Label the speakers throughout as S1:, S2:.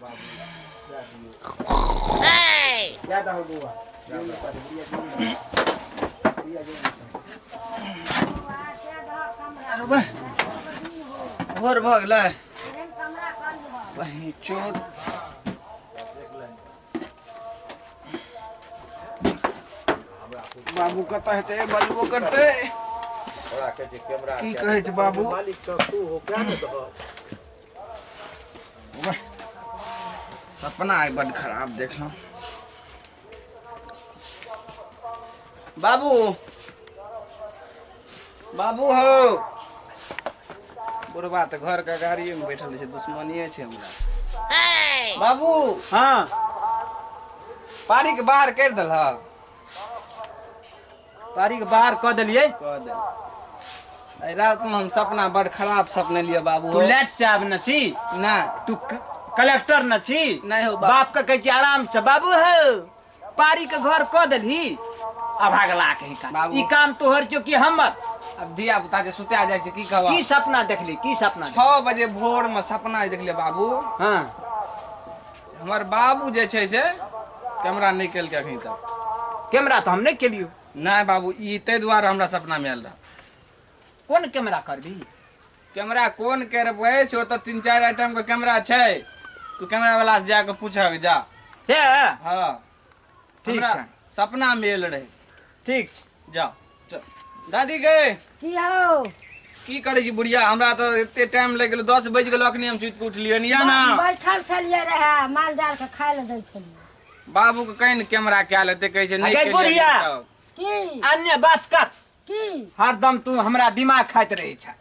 S1: बाबू दए दियौ दए दहो बौआ
S2: अरे बा भोर भऽ गेलै बहिं चोर बाबू कतऽ हेतै बजबो करतै की कहै छै बाबू सपना आइ बड खराब देखलहुँ बाबू बाबू हो बुढ़बा तऽ घरके गाड़िएमे बैठल छै दुश्मनिए छै हमरा बाबू
S1: हाँ
S2: पारीके बाहर करि देलहक
S1: तारीख बाहर कऽ देलियै
S2: कऽ देल एहि रातिमे हम सपना बड़ खराब सपने लिअ बाबू
S1: तू लेट साहब न छी
S2: नहि
S1: तू कलेक्टर न छी
S2: नहि हो बाप।
S1: बाप के कहै छी आराम से बाबू हो पारी के घर कऽ देलही अभागला कहीं का
S2: बाबू।
S1: ई काम तोहर छौ कि हमर
S2: अब धिया पुता जे सुता जाइ छै की कहब
S1: की सपना देखली की सपना देखली?
S2: 6 बजे भोरमे सपना देखलियै बाबू
S1: हाँ
S2: हमर बाबू जे छै से कैमरा नहि केलकै अखन तक
S1: कैमरा तऽ हम नहि केलियौ
S2: नहि बाबू ई ताहि दुआरे हमरा सपनामे आयल रहए
S1: कोन कैमरा करबी
S2: कैमरा कोन करबै से ओतऽ 3-4 आइटम के कैमरा छै तू कैमरा वाला से जाके पूछक जा
S1: से
S2: हाँ
S1: ठीक
S2: हमरा
S1: छै।
S2: सपना में आयल रहे
S1: ठीक छै।
S2: जा चल दादी गे
S3: की हौ
S2: की करै छी बुढ़िया हमरा तऽ एते टाइम लागि गेल 10 बजि गेल अखनी हम सुति कऽ उठलियै या ना
S3: बैठल छलियै रहए माल जाल के खाय लए दै छलियै
S2: बाबू के कहीं कैमरा कए लेतै कहै छै नहि
S1: अगे
S2: केलियै
S1: बुढ़िया।
S2: तब।
S3: की
S1: अन्य बात कर
S3: की
S1: हरदम तू हमरा दिमाग खाइत रहै छ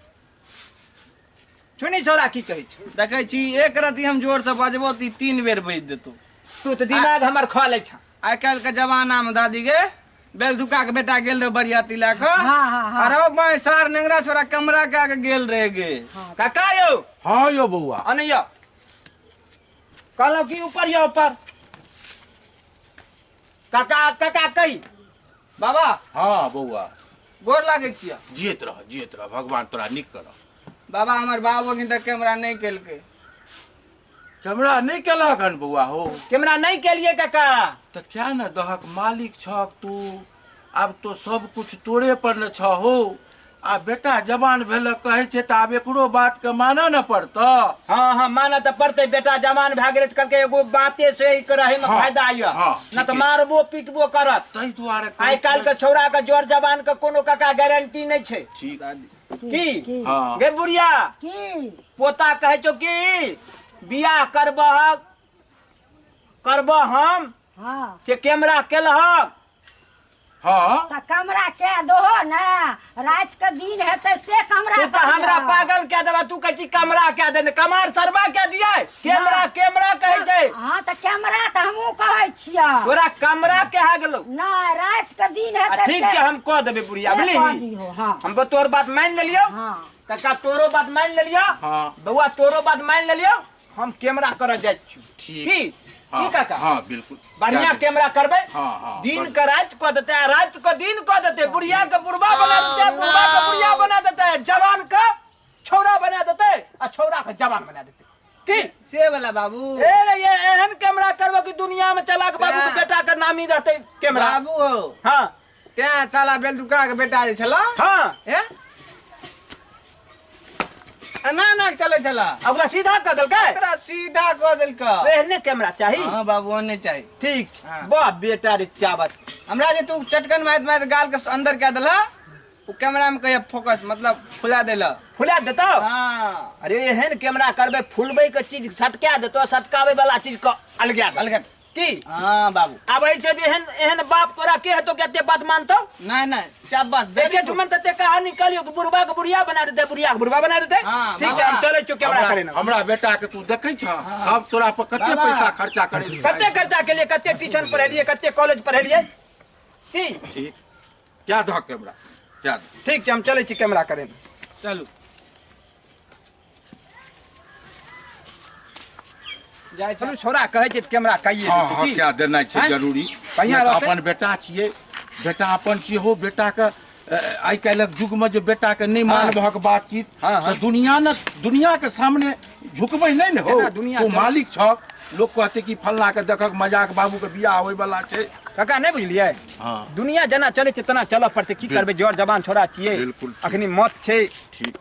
S1: सुनी छोरा की कहै छै
S2: देखै छी एक रति हम जोर से बजबो तऽ ई 3 बेर बजि देतौ
S1: तू तऽ दिमाग हमर खा लै छ
S2: आइ काल्हि के जमाना में दादी गे बेलधुका के बेटा गेल रहे बरियाती लए कऽ
S3: हाँ, हाँ, हाँ।
S2: अरे भाई सार नेंगरा छोरा कमरा के आगे गेल रहे गे
S1: काका यौ
S4: हाँ यौ बौआ
S1: अनैया कहलहुँ कि ऊपर यौ ऊपर काका काका कही
S2: बाबा
S4: हाँ बौआ
S2: गोर लागै छियै
S4: जियत रह जियत रह भगवान तोरा नीक कर
S2: बाबा हमर बाबू अखन तक कैमरा नहि केलकै
S4: कैमरा नहि केलक हन बौआ हो
S1: कैमरा नहीं केलिए काका
S4: तऽ क्या ने दहक मालिक छक तू आब तो सब कुछ तोरे पर ने छहो आ बेटा जवान भेलक कहै छै तऽ आब एकरो बात के मानऽ ने पड़तऽ
S1: हाँ हाँ मानऽ तऽ पड़तै बेटा जवान भए गेलै तऽ कहलकै एगो बाते से ई रहै में
S4: हाँ,
S1: फायदा यऽ
S4: हाँ,
S1: न तऽ
S4: ठीके।
S1: मारबो पीटबो करत
S4: ताहि दुआरे कहै
S1: आइ काल्हि के छौड़ा के जोर जवान के कोनो काका गारंटी नहीं छै
S4: ठीक
S3: की
S1: की
S4: हाँ।
S1: गे बुढ़िया
S3: की
S1: पोता कहै छौ कि बियाह करबहक करबह हम
S3: हाँ
S1: से कैमरा केलहक
S4: हाँ
S3: तऽ कमरा के दहो ने राति के दिन हेतै से कमरा
S1: तू तऽ हमरा पागल कए देबा तू कहै छी कमरा कए देने कमार सरबा कए दियै कैमरा कैमरा कहै छै
S3: हाँ तऽ कैमरा तऽ हमहूँ कहै छियै
S1: तोरा कमरा कहा गेलौ
S3: नहि राति के दिन
S1: आ
S3: हेतै
S1: ठीक छै हम कह देबै बुढ़िया
S3: से कह
S1: बुझलिही
S3: दिहो हाँ
S1: हम तोहर बात मानि लेलियौ
S3: हाँ
S1: काका तोरो बात मानि लेलियौ
S4: हाँ।
S1: बौआ तोरो बात मानि लेलियौ हम कैमरा करऽ जाइ छी
S4: ठीक।
S1: की
S4: हाँ
S1: की काका
S4: हाँ बिल्कुल
S1: बढ़िया कैमरा करबै
S4: हाँ, हाँ,
S1: दिन
S4: बढ़िया।
S1: के राति कऽ देतै आ राति के दिन कऽ देतै बुढ़िया के बुढ़बा बना देतै बुढ़बा के बुढ़िया बना देतै जवान के छौड़ा बना देतै आ छौड़ा के जवान बना देतै की
S2: से वाला बाबू
S1: ए रे ये एहन कैमरा करबो कि दुनिया में चला के बाबू के बेटा के नामी रहतै कैमरा
S2: बाबू हो
S1: हाँ
S2: तें साला बेलदुका के बेटा जे छला
S1: हाँ
S2: हे एना एना के चलै छला
S1: आ ओकरा सीधा कऽ देलकै
S2: ओकरा सीधा कऽ देलकै
S1: एहने कैमरा चाही
S2: हाँ बाबू ओहने चाही
S1: ठीक छै
S2: हाँ।
S1: वाह बेटा रे चावल
S2: हमरा जे तू चटकन मारैत मारैत गाल के अंदर कए देलह ओ कैमरा में कहिया फोकस मतलब फुला देलह
S1: फुला देतौ
S2: हाँ
S1: अरे एहन कैमरा करबै फुलबै के चीज सटका देतौ सटकाबै वाला चीज के अलगा देतौ।
S2: अलगा
S1: की
S2: हाँ बाबू
S1: आब एहि से भी एहन एहन बाप तोरा के हेतौ के एते बात मानतौ
S2: नहीं नहीं शाबाश वेरी
S1: एके
S2: गुड
S1: ठुमन तते कहानी कहलियो कि बुढ़बा के बुढ़िया बना देते बुढ़िया के बुढ़बा बना देते
S2: हाँ,
S1: ठीक छै हम
S2: बाबा।
S1: चलै छियौ कैमरा करे
S4: हमरा हमरा बेटा के तू देखै छ सब तोरा पर कते
S2: बाबा।
S4: पैसा खर्चा करे लए
S1: कते खर्चा केलिए कते ट्यूशन पढ़ेलिए कते कॉलेज पढ़ेलिए की
S4: ठीक क्या दह कैमरा क्या दह
S1: ठीक छै हम चलै छी कैमरा करे
S2: चलू जाइ
S1: चलू
S2: छी
S1: छोरा कहै छै तऽ कैमरा कहिए
S4: हाँ
S1: देतै
S4: हाँ
S1: की?
S4: क्या देनाइ छै
S1: आँय?
S4: जरूरी
S1: बढ़िआँ
S4: नहि तऽ
S1: रहतै।
S4: अपन बेटा छियै बेटा अपन छियै हो बेटा के आइ काल्हिक युग में जे बेटा के नहि मानबहक बातचीत
S1: हाँ, हाँ।
S4: तऽ दुनिया ने दुनिया के सामने झुकबै नहि ने हो
S1: केना दुनिया
S4: तू
S1: के-
S4: मालिक छक लोक कहतै कि फल्लाँ के देखक मजाक बाबू के बियाह होय वाला छै।
S1: काका नहि बुझलियै?
S4: हँ।
S1: दुनिया जेना चलै छै तेना चलऽ पड़तै, की करबै, जर जवान छोड़ा छियै,
S4: बिल्कुल ठीक।
S1: अखनी मत छै।
S4: ठीक।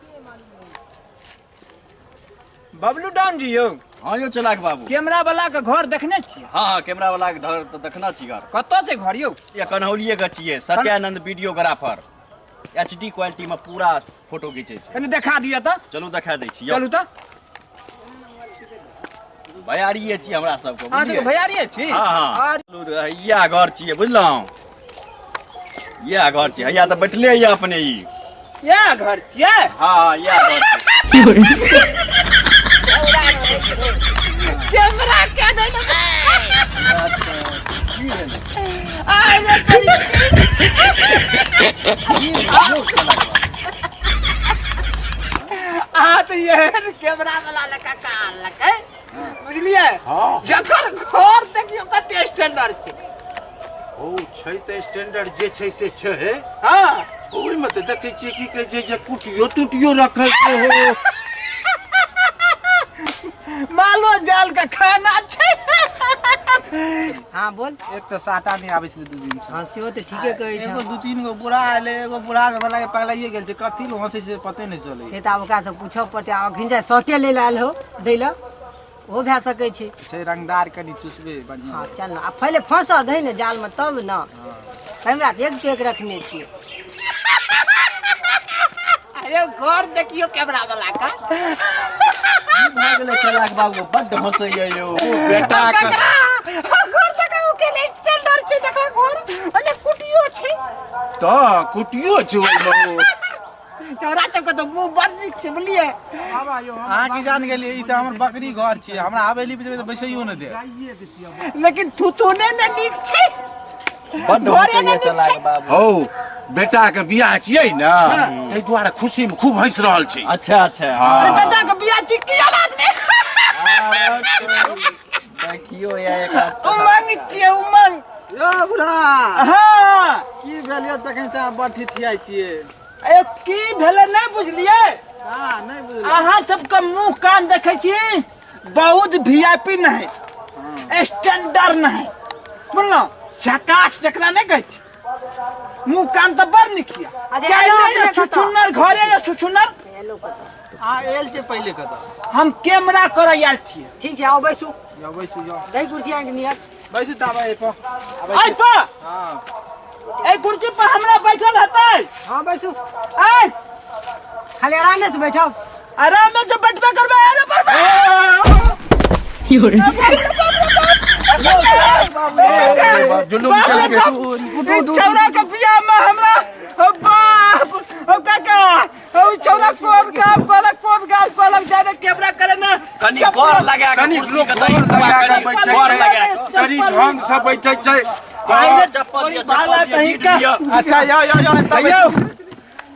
S1: बबलू डाउन जी यौ।
S5: हाँ यौ चलाक बाबू।
S1: कैमरा वाला के घर देखने छियै?
S5: हाँ हाँ, कैमरा वाला के घर तऽ देखना छी घर।
S1: कतऽ छै घर यौ?
S5: ये कन्हौलिये के छियै, Satyanand videographer, H D quality में पूरा फोटो घिचै छै।
S1: कनि देखा दिअ तऽ।
S5: चलू देखा दै छी।
S1: चलू तऽ।
S5: भैयारिये छी हमरा सबके,
S1: अहाँ सबके
S5: बुझलियै?
S1: भैयारिये छी?
S5: हाँ, हाँ।
S1: आर
S5: चलू तऽ इएह घर छियै, बुझलहुँ? इएह घर छियै, हैया तऽ बैठले यऽ अपने ई।
S1: इएह घर छियै?
S5: हाँ, हाँ, इएह घर छियै।
S1: कैमरा के दै ने। आइ रे परी। अहाँ तऽ एहन कैमरा वाला लड़का कहाँ लकै, बुझलियै?
S4: हाँ।
S1: जकर घर देखियौ कते स्टैंडर्ड छै।
S4: ओ छै तऽ स्टैंडर्ड जे छै से छै।
S1: हाँ।
S4: ओहिमे तऽ देखै छियै की कहै छै जे कुटियो तुटियो रखल छै हो।
S1: मालो जाल के खाना छै।
S3: हाँ बोल।
S2: एक तऽ साटा नहि आबै छलै 2 दिन से।
S3: हाँ सेहो तऽ ठीके कहै
S2: एगो
S3: छह।
S2: 2-3 गो बूढ़ा एलै, एगो बूढ़ा के बला के पगलाइए गेल छै, कथी लए हँसै छै से पते नहि चलै।
S3: से तऽ आब ओकरा से पूछऽ पड़तै। आब अखन जाय शर्टे लै लए आयल हो दै लए, ओहो भए सकै छै।
S2: छै रंगदार कनि चुसबै बढ़िआँ।
S3: हाँ चल ने, आ पहिले फँसऽ दही ने जालमे तब ने। हमरा तऽ एक पे एक रखने छियै।
S1: अरे घर देखियौ कैमरा वाला का।
S5: की भए गेलै चलाक बाबू, बड्ड हँसैया यौ।
S4: बेटा के
S1: घर देखा, ओ केने स्टैंडर्ड छै, देखा घर, ओने कुटियो छै।
S4: तऽ कुटियो छै ओहिमे ओ।
S1: तोरा सबके तऽ मुँह बड़ नीक छै, बुझलियै?
S2: अहाँ की जान गेलियै, ई तऽ हमर बकरी घर छियै, हमरा हवेली पर जेबै तऽ बैसैयो नहि देत।
S1: लेकिन थुथुने ने नीक छै।
S5: बड्ड
S1: घरे
S5: हँसैया
S1: ने नीक
S5: चलाक
S1: छै।
S5: बाबू।
S4: हौ, बेटा के बियाह छियै ने, ताहि दुआरे खुशी में खूब हँसि रहल छै।
S5: अच्छा अच्छा।
S1: अरे बेटा के बियाह छी की हालात में?
S2: देखियो या एकरा
S1: उमंग छियै, उमंग।
S2: यौ बुढ़ा।
S1: हाँ।
S2: की भेल यौ तखन से अहाँ बड़ ठिठियाइ छियै?
S1: ए की भेलै नहि बुझलियै?
S2: हाँ, नहि बुझलियै।
S1: अहाँ सबके मुँह कान देखै छी, बहुत वीआईपी नहीं, स्टैंडर्ड नहीं, बुझलहुँ? झकास जकरा नहि कहै छै, मुँह कान तऽ बड़ नीक यऽ।
S3: अच्छा,
S1: चाहे
S3: एलो
S1: नहि
S3: अपने
S1: यऽ,
S3: कतऽ?
S1: छुछुन्नर घरे यऽ, छुछुन्नर।
S3: एलो कतऽ?
S2: अहाँ एल छियै पहिले कतऽ?
S1: हम कैमरा करऽ आयल छियै।
S3: ठीक छै, आउ बैसू।
S2: जाउ बैसू, जाउ।
S3: दही कुर्सी आनि कऽ नीरज।
S2: बैसू तऽ आब एहि पर।
S1: एहि पर?
S2: हाँ।
S1: एहि कुर्सी पर हमरा बैठल हेतै?
S3: हाँ बैसू।
S1: आय।
S3: खाली आरामे से बैठब।
S1: आरामे से बैठबे करबै, अरे बाप रे।
S4: जुलुम चलि गेल।
S1: छौड़ा के बियाह में हमरा बाप ओ काका ओ छौड़ा कोन काम कहलक, कोन काम कहलक, जाने कैमरा करे ना।
S5: कनि गौर लगा के
S4: कनि
S5: कुर्सी
S4: लोक
S5: के दही
S4: गौर लगा के
S5: कनि
S4: बैठै
S5: गौर
S4: छै।
S5: लगा के।
S4: कनि ढंग से बैठै छै।
S1: आइरे
S5: चप्पल दिअ,
S1: भाला
S5: चप्पल दिअ,
S1: कहीं
S5: ढीठ
S1: का।
S5: दिअ।
S2: अच्छा, जाओ, जाओ, जाओ, एतऽ
S1: आइयो।
S2: बैसू।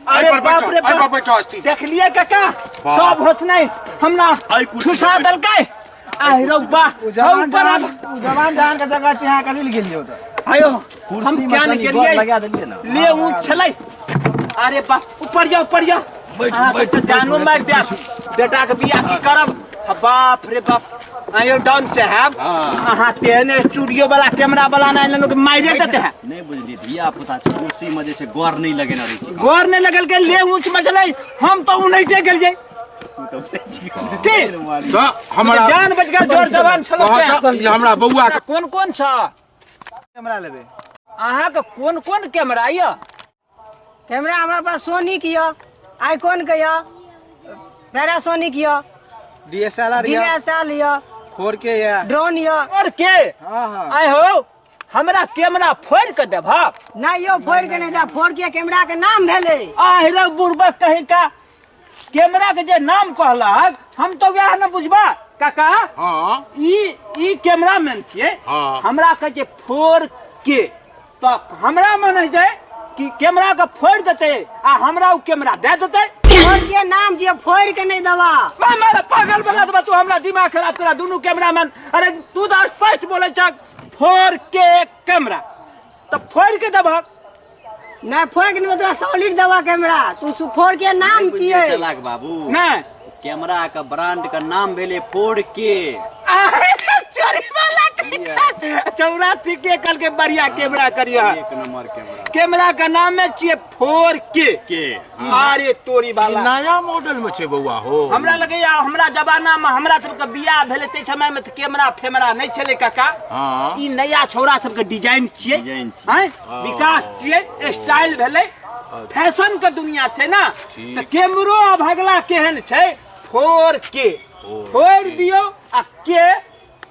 S1: अरे
S4: एहि पर
S1: बाप
S4: बैठो,
S1: रे
S4: एहि पर
S1: बाप।
S4: बैठो अस्थिर।
S1: देखलिए काका,
S4: बाप।
S1: सब होसनै हमरा
S5: एहि कुर्सी
S1: ठुसा
S5: पर बैठो।
S1: देलकै। आहि रौ बा,
S2: ओ जवान
S1: ऊपर आब।
S2: जवान, ओ जवान जहान के जगह छै, अहाँ कथी लए गेलियै ओतऽ?
S1: आयो, हम
S5: कुर्सी में
S1: क्या ने
S5: कनि गौर
S1: गेलियै?
S5: लगा देलियै ने।
S1: ले ऊँच छलै। अरे बाप, ऊपर जाओ, ऊपर जाओ।
S5: बैठू,
S1: अहाँ
S5: बैठू,
S1: तऽ जानो
S5: बैठू,
S1: मारि देब। बेटा के बियाह की करब? हा, बाप रे बाप। आयो डाउन साहब,
S5: हाँ।
S1: अहाँ तेहन स्टूडियो वाला कैमरा वाला ना लोग मारिए देते हैं।
S5: नहि बुझलियै, धिया पुता छै, कुर्सी में जे छै गौर नहि लगेने रहै छै।
S1: गौर नहि लगल के ले ऊँच में छलै, हम तऽ उनैटे गेलियै। की?
S4: तऽ हमरा
S1: जान बच गेल, जोर जवान छलो
S4: कहत
S1: तें।
S4: ई हमरा बौआ के
S1: कोन कोन छ
S2: कैमरा लेबै?
S1: अहाँके कोन कोन कैमरा यऽ?
S3: कैमरा हमरा पास सोनी के यऽ, आईकॉन के यऽ, पैरासोनिक यऽ,
S2: डीएसएलआर यऽ,
S3: डीएसएल यऽ,
S2: 4K यऽ,
S3: ड्रोन यऽ।
S1: और के?
S2: हाँ, हाँ।
S1: आय हो, हमरा कैमरा फोड़ के देबह?
S3: नहीं यौ, फोड़ के नहीं देब, 4K camera के नाम भेलै।
S1: आहि रे बुड़बक कहीं का, कैमरा के जे नाम कहलक हम तो वएह न बुझबा काका।
S4: हाँ।
S1: ई कैमरामैन छियै।
S4: हाँ।
S1: हमरा कहै छै 4K, तऽ हमरा मन होइ छै कि कैमरा के फोड़ देतै आ हमरा ओ कैमरा दए देतै।
S3: 4K नाम छियै, फोड़ के नहीं देबा।
S1: मां मारा पागल बना देबा तू, हमरा दिमाग खराब करा दुनू कैमरामैन। अरे तू तऽ स्पष्ट बोलै छक 4K camera, तऽ फोड़ के देबहक?
S3: नहीं, फोड़ के नहीं, तोरा सॉलिड देबा कैमरा। तू 4K नाम
S5: नहि बुझलियै
S3: छियै।
S5: चलाक बाबू।
S1: नहीं।
S5: कैमरा के ब्रांड के नाम भेलै 4K।
S1: आहे, चौरा ठीके कल के बढ़िया कैमरा करिया।
S5: एक नंबर कैमरा।
S1: कैमरा का नाम है छिए 4K
S5: के।
S1: अरे तोरी वाला
S4: नया मॉडल में छे बौआ हो।
S1: हमरा लगैया हमरा जमाना में हमरा सबके बियाह भेलै तै समय में त कैमरा फेमरा नहीं छलै काका।
S4: हां
S1: ई नया छौरा सबके डिजाइन छिए, हैं विकास छिए, स्टाइल भेलै, फैशन के दुनिया छै ना। त कैमरो अभगला केहन छै 4K फोड़ दियो आ के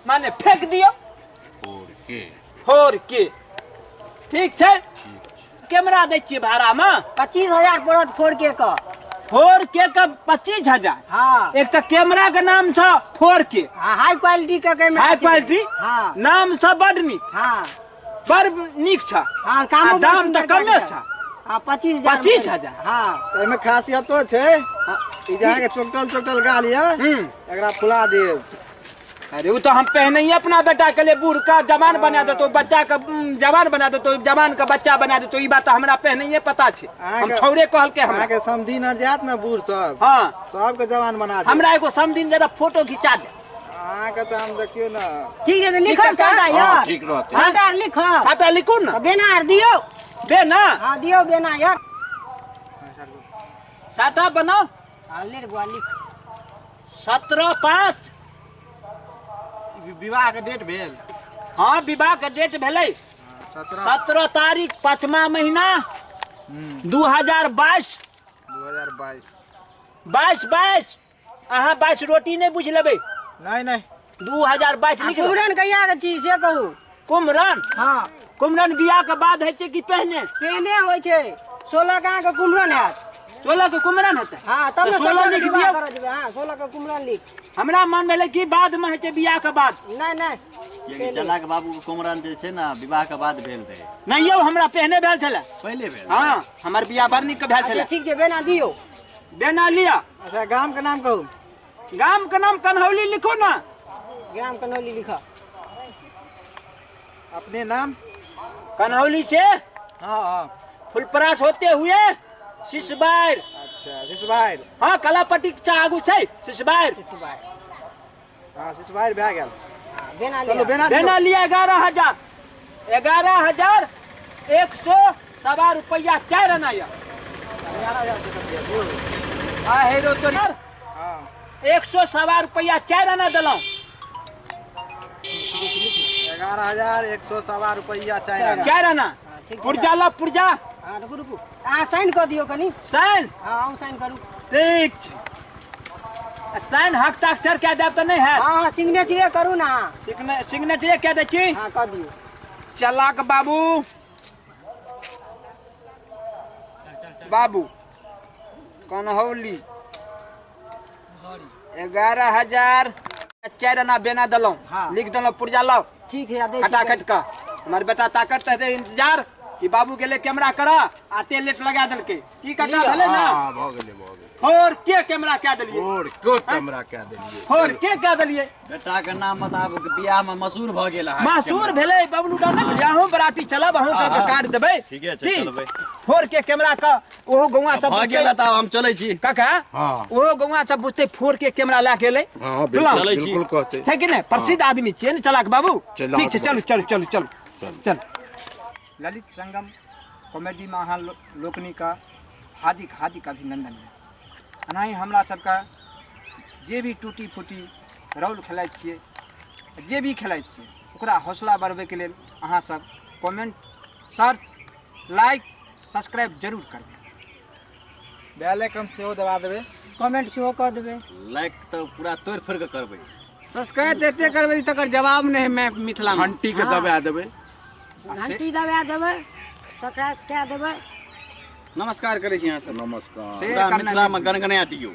S1: माने फेंक दियो
S4: 4K
S1: 4K ठीक छै। कैमरा दै छियै भाड़ा में
S3: 25,000 पड़त 4K का।
S1: 4K का 25,000।
S3: हाँ
S1: एक तो कैमरा के नाम छ 4K।
S3: हाँ हाई क्वालिटी का कैमरा,
S1: हाई क्वालिटी।
S3: हाँ
S1: नाम छ बड नीक।
S3: हाँ
S1: बड़ नीक छ।
S3: हाँ काम
S1: दाम तो कमे छ।
S3: हाँ 25,000
S1: 25,000।
S3: हाँ
S6: एहिमे खासियतो छै ई जे अहाँके चोकटल चोकटल गाल यऽ एकरा फुला देब।
S1: अरे वो तो हम पहने ही अपना बेटा के लिए बूढ़ का जवान बना देतो, बच्चा का जवान बना देतो, जवान का बच्चा बना देतो, ई बात हमरा पहने ही पता छे। हम छौरे कहल के हमरा
S6: के समधी न जात ना बूढ़ सब।
S1: हां
S6: सबके जवान बना दे।
S1: हमरा एगो समधी जरा फोटो खिंचा दे।
S6: अहाँ के तो हम देखियो ना।
S3: ठीक है लिखब साटा यार।
S4: ठीक रहते।
S3: साटा लिखब।
S1: साटा लिखू ना।
S3: बेना आर दियो।
S1: बेना?
S3: हां दियो बेना यार।
S1: साटा बनाओ।
S3: हां ले बुआ लिख।
S1: 17/5
S2: विवाह के डेट भेल।
S1: हाँ विवाह के डेट भेलै 17 तारीख 5वां महीना 2022।
S6: 2022
S1: 22 22 अहाँ 22 रोटी नहीं बुझ लेबै।
S6: नहीं नहीं
S1: 2022 लिख।
S3: कुमरन कहिया के छी से कहू।
S1: कुमरन?
S3: हाँ
S1: कुमरन बियाह के बाद होइ छै कि पहिने?
S3: पहिने होइ छै। 16 के अहाँके कुमरन हैत।
S1: 16 के कुमरन हेतै?
S3: हाँ तब ने
S1: 16 लिख दियौ।
S3: हाँ 16 के कुमरन लिख।
S1: हमरा मन भेलै कि बाद में होइ छै बियाह के बाद।
S3: नहीं नहीं
S5: चलाक बाबू के कुमरन जे छै ना विवाह के बाद भेल रहे।
S1: नहीं यौ हमरा पहिने भेल छलै।
S5: पहिले भेल?
S1: हाँ हमर बियाह बड़ नीक के भेल छलै।
S3: ठीक छै बेना दियौ।
S1: बेना लिअ।
S6: अच्छा गाम के नाम कहू।
S1: गाम के नाम कन्हौली लिखो ना।
S3: ग्राम कन्हौली लिख।
S6: अपने नाम?
S1: कन्हौली से
S6: हाँ हाँ
S1: फुलपरास होते हुए सिसबार।
S6: अच्छा सिसबार।
S1: हाँ कलापट्टी के आगू छै सिसबार।
S3: सिसबार।
S6: हाँ सिसबार भए गेल।
S3: बेना लिया।
S1: बेना लिया 11,000 11,101.25 रुपया 4 आना या। आ हेरो तो
S6: हाँ
S1: 101.25 रुपया 4 आना देलहुँ।
S6: 11,101.25 रुपया 4
S1: आना। पुर्जा ला पुर्जा।
S3: हाँ रुकू रुकू अहाँ साइन कऽ दियौ कनी।
S1: साइन?
S3: हाँ अहूँ साइन करू।
S1: ठीक छै। साइन हस्ताक्षर कए देब तऽ नहि हैत?
S3: हाँ हाँ सिग्नेचरे करू ना।
S1: सिग्नेचरे कए दै छी?
S3: हाँ कऽ दियौ।
S1: चलाक बाबू बाबू कन्हौली 11,000 4 आना बेना देलहुँ।
S3: हाँ।
S1: लिख देलहुँ पुर्जा लाउ।
S3: ठीक है दै छी।
S1: खटाखट का हमार बेटा ताकत रहते इंतजार कि बाबू गेले कैमरा करा आते लेट लगा देलकै। की काका भेलै ना?
S4: हां भ गेलै भ गेलै।
S1: 4K camera कए देलियै।
S4: 4K camera कए देलियै।
S1: 4K कए देलियै।
S5: बेटा के नाम बताबू कि बियाह में मशहूर भ गेल अहाँ।
S1: मशहूर भेलै बबलू डा नहि भेलै। अहूँ बराती चलब अहूँ सबके कार्ड देबै।
S5: ठीके छै चलबै।
S1: 4K camera का ओहो गौआ सब
S5: भ गेल त हम चलै छी
S1: काका।
S4: हां
S1: ओहो गौआ सब बुझतै 4K camera लए के एलै।
S4: हां बिल्कुल बिल्कुल कहतै।
S1: छै कि नहि? प्रसिद्ध आदमी छियै ने चलाक बाबू। ठीक छै चलू चलू चलू चलू चल। ललित संगम कॉमेडी में अहाँ लोकनिक हार्दिक हार्दिक अभिनंदन है। एनाही हमरा सबके जे भी टूटी फूटी रोल खेलाइत छियै जे भी खेलाइत छियै ओकरा हौसला बढ़बैके लेल अहाँ सब कमेंट सर्च लाइक सब्सक्राइब जरूर करबै।
S6: बेल आइकन सेहो दबा देबै।
S3: कमेंट सेहो कऽ देबै।
S5: लाइक तऽ पूरा तोड़ि फोड़ि कऽ करबै।
S2: सब्सक्राइब एते करबै तकर जवाब नहि है मिथिला में।
S4: घंटी के दबा देबै।
S3: घंटी दबा देबै सब्सक्राइब कए देबै।
S2: नमस्कार करै छी अहाँ सब।
S4: नमस्कार।
S5: मिथिला में गनगना दियौ।